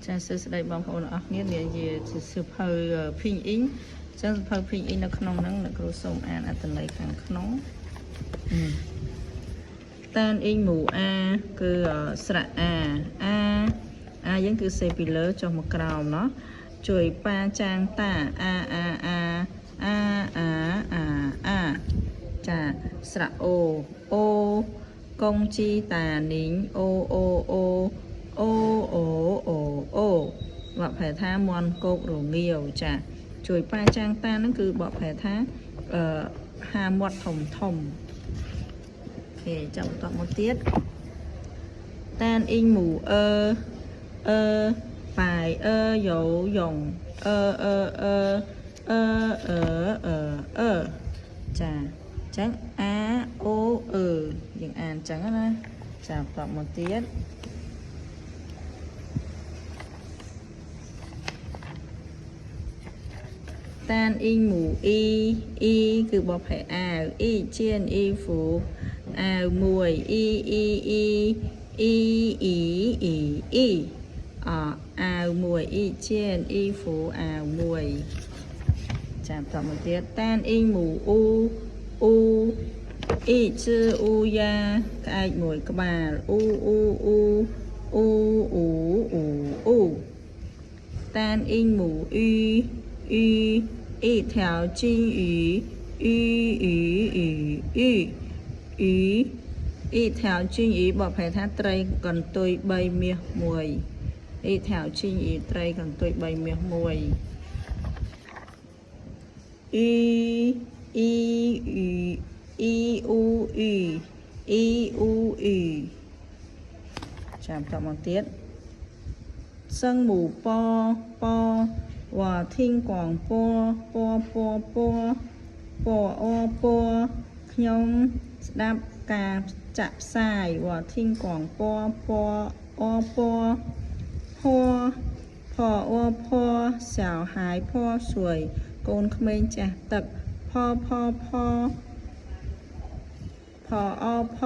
ចាសួស្តីបងប្អូនអរគ្នានេះជាសៀវភៅ拼音 ចឹងសៀវភៅ拼音 នៅក្នុងហ្នឹងអ្នកគ្រូសូមអានអត្ថន័យខាងក្នុង单音母 អា គឺស្រៈអាអាអាយើងគឺសេពីលើចុះមកក្រោមណោះ嘴巴張大 អាអាអាអាអាអាអាចាស្រៈអូអូកងជីតានីងអូអូអូអូអូអូអូបកប្រែថាមន់គោករងាវចា嘴巴張大 ហ្នឹងគឺបកប្រែថាអឺហាមាត់ធំធំ OK ចាំបន្តមកទៀត单音母 អឺអឺ白鵝游泳 អឺអឺអឺអឺអឺអឺអឺចាអញ្ចឹងអាអូអឺយើងអានអញ្ចឹងណាចាបន្តមកទៀត 单音母 អ៊ី អ៊ីគឺបបផែអាវ一件衣服 អាវមួយអ៊ីអ៊ីអ៊ីអ៊ីអ៊ីអ៊ីអ៊ីអអាវមួយ一件衣服 អាវមួយចាំតមកទៀត 单音母 អ៊ូអ៊ូ一只乌鸦 ក្អែកមួយក្បាលអ៊ូអ៊ូអ៊ូអ៊ូអ៊ូអ៊ូអ៊ូ 单音母 អ៊ី 鱼，一条金鱼，鱼鱼鱼鱼鱼一条金鱼 បកប្រែថាត្រីកន្ទុយ3មាស1一条金鱼 ត្រីកន្ទុយ3មាស1អ៊ីអ៊ីអ៊ីអ៊ីអ៊ូអ៊ីអ៊ីអ៊ូអ៊ីចាំតមកទៀត 声母 ป ป 我听广播播播播播អពខ្ញុំស្ដាប់ការចាក់ផ្សាយ我听广播播អព坡坡អ坡小孩泼水 កូនក្មេងជះទឹកផផផផអផ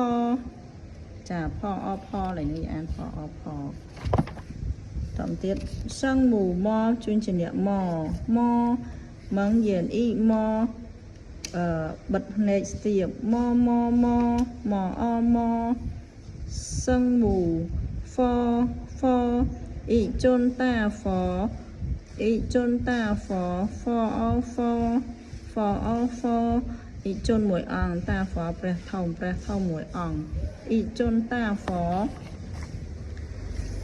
ចាផអផឡើយនេះអានផអផ តមទៀត声母 ម ជួនជាអ្នកមម蒙眼一摸 អឺបិទភ្នែកស្ទាបមមមមអម声母 ហ្វហ្វ一尊大佛一尊大佛ហ្វអហ្វហ្វអហ្វ一尊មួយអង្គ 大佛 ព្រះធំព្រះធំមួយអង្គ一尊大佛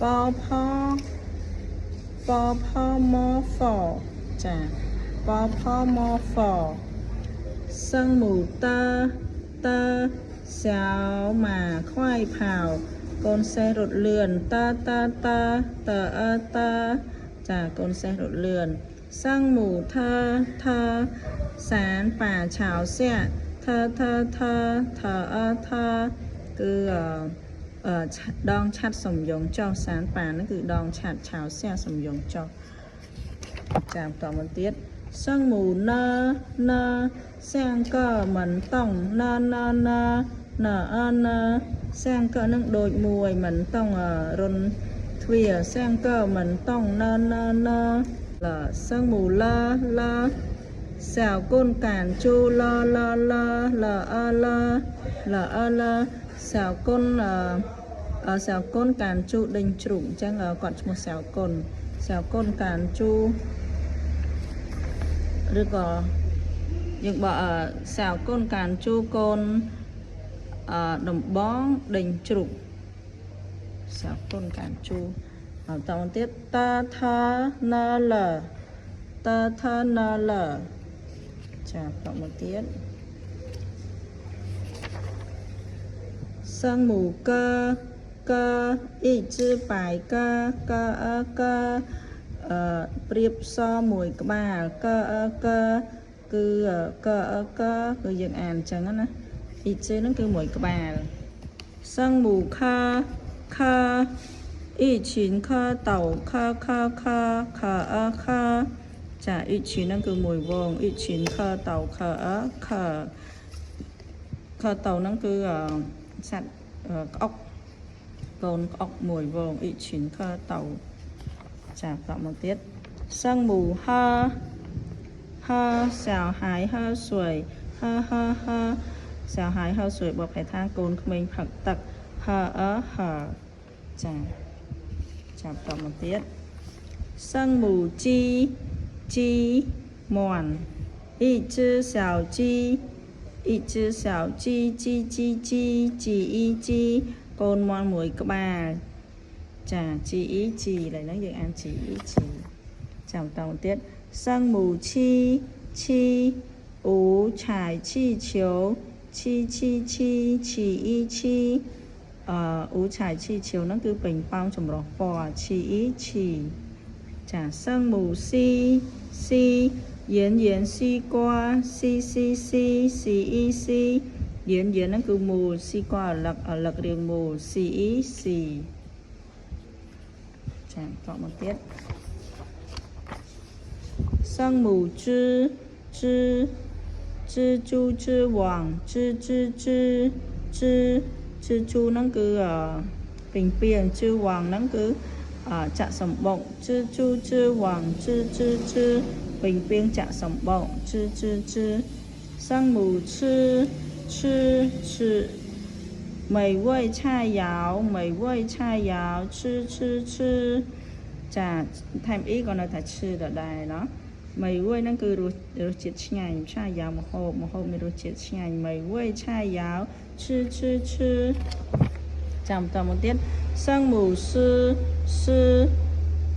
ปพปพมฟចាปพมฟ声母 តត小马快跑 កូនសេះរត់លឿនតតតតអតចាកូនសេះរត់លឿន声母 ថថ伞把桥下ថថថថអថគឺអឺដងឆាត់សំយងចុះ傘把 ហ្នឹងគឺដងឆាត់ 橋下 សំយងចុះចាំតមកទៀត声母 នន三个门洞ននននអន三个 នឹងដូចមួយ 门洞 រុនទ្វា三个门洞នននល声母 លល小棍赶猪លលលលអលលអល小棍 អឺ小棍赶猪 ដេញជ្រូកអញ្ចឹងគាត់ឈ្មោះ小棍小棍赶猪 ឬក៏យើងបក小棍趕豬 កូនអឺដំបងដេញជ្រូក小棍趕豬 បន្តមកទៀតតថាណលតថាណលចាបន្តមកទៀត声母 កក一只白鸽កអកអឺប្រៀបសមួយក្បាលកអកគឺកអកគឺយើងអានអញ្ចឹងណា一只 ហ្នឹងគឺមួយក្បាល声母 ខខ一群蝌蚪ខខខខអខចា一群 ហ្នឹងគឺមួយវង一群蝌蚪ខអខ蝌蚪 ហ្នឹងគឺសត្វក្អុកកូនក្អុកមួយវង一群蝌蚪ចាបន្តមកទៀត声母喝喝小孩喝水喝喝喝小孩喝水បកប្រែថាកូនក្មេងផឹកទឹកហអហចាចាបន្តមកទៀត声母鸡鸡មាន់一只小鸡一只小鸡鸡鸡鸡鸡一鸡កូនមាន់មួយក្បាលចា G E G ឡើយហ្នឹងយើងអាន G E G ចាំបន្តមកទៀត声母七七五彩气球七七七七一七អឺ五彩气球ហ្នឹងគឺពេញប៉ោងចម្រុះពណ៌七一七ចា声母 C C 圆圆西瓜 C C C C E C 圓圓ហ្នឹងគឺមូល 西瓜 ឪឡឹកឪឡឹករាងមូល C E C ចាបន្តមកទៀត声母之之蜘蛛织网织织织织蜘蛛ហ្នឹងគឺអពីងពីង织网ហ្នឹងគឺអចាក់សម្បុក蜘蛛织网织织织ពីងពីងចាក់សម្បុក织织织声母吃吃吃美味菜肴美味菜肴吃吃吃ចាថែមអ៊ីក៏នៅតែឈឺដដែលណោះ美味ហ្នឹងគឺរសរសជាតិឆ្ងាញ់ឆាយ៉ាវម្ហូបម្ហូបមានរសជាតិឆ្ងាញ់美味菜肴吃吃吃ចាំបន្តមកទៀត声母诗诗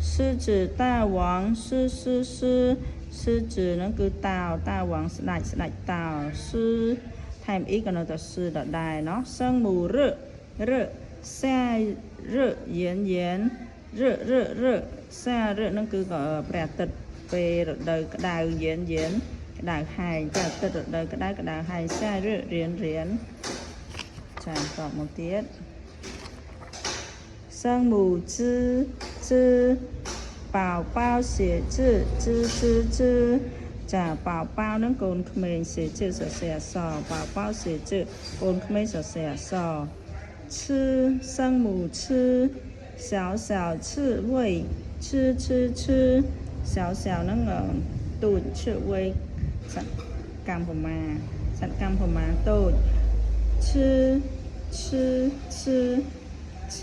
狮子大王狮狮狮狮子ហ្នឹងគឺតោតាវងស្ដេចស្ដេចតោស៊ឺថែមអ៊ីក៏នៅតែស៊ឺដដែលណោះ声母ររ夏日炎炎រររ夏日ហ្នឹងគឺក៏ព្រះអាទិត្យពេលរដូវក្តៅ炎炎ក្តៅហែងព្រះអាទិត្យរដូវក្តៅក្តៅហែង夏日炎炎ចាបន្តមកទៀត声母之之宝宝写字之之之ចាប៉ាវប៉ាវហ្នឹងកូនក្មេង写字សរសេរអក្សរប៉ាវប៉ាវ写字កូនក្មេងសរសេរអក្សរ吃声母吃小小刺猬吃吃吃小小ហ្នឹងទូច刺猬សត្វកម្មប្រមាសត្វកម្មប្រមាតូច吃吃吃吃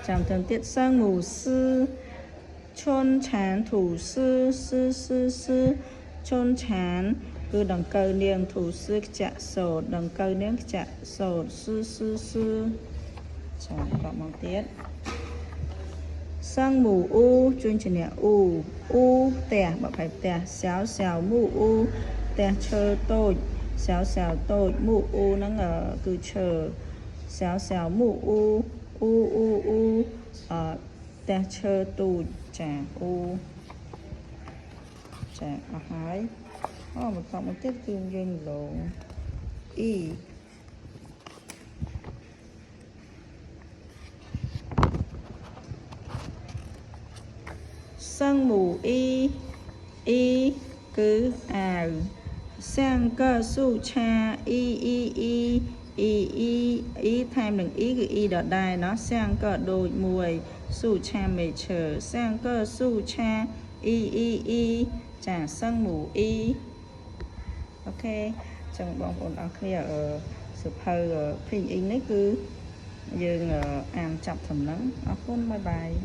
ចាំទៅទៀត声母丝春蚕吐丝丝丝丝春蚕គឺដង្កូវនាង吐丝ខ្ចាក់សូត្រដង្កូវនាងខ្ចាក់សូត្រ絲絲絲ចាំបន្តមកទៀត声母乌ជួញជាអ្នកអ៊ូអ៊ូផ្ទះបើប្រែផ្ទះ小小木屋ផ្ទះឈើតូច小小តូច木屋ហ្នឹងគឺឈើ小小木屋អ៊ូអ៊ូអ៊ូអផ្ទះឈើទូចចាអ៊ូចាអស់ហើយអូបន្តមកទៀតគឺយើងឡងអ៊ី声母一一គឺអាវ像个树叉一一一អ៊ីអ៊ីអ៊ីថែមនឹងអ៊ីគឺអ៊ីដដែលណោះ像个ដូចមួយ树叉មេឈើ像个树叉អ៊ីអ៊ីអ៊ីចា声母一 OK ចឹងបងប្អូនអរគ្នាអឺសភៅភីងអ៊ីងនេះគឺយើងអានចាប់ត្រឹមហ្នឹងអរគុណ bye bye.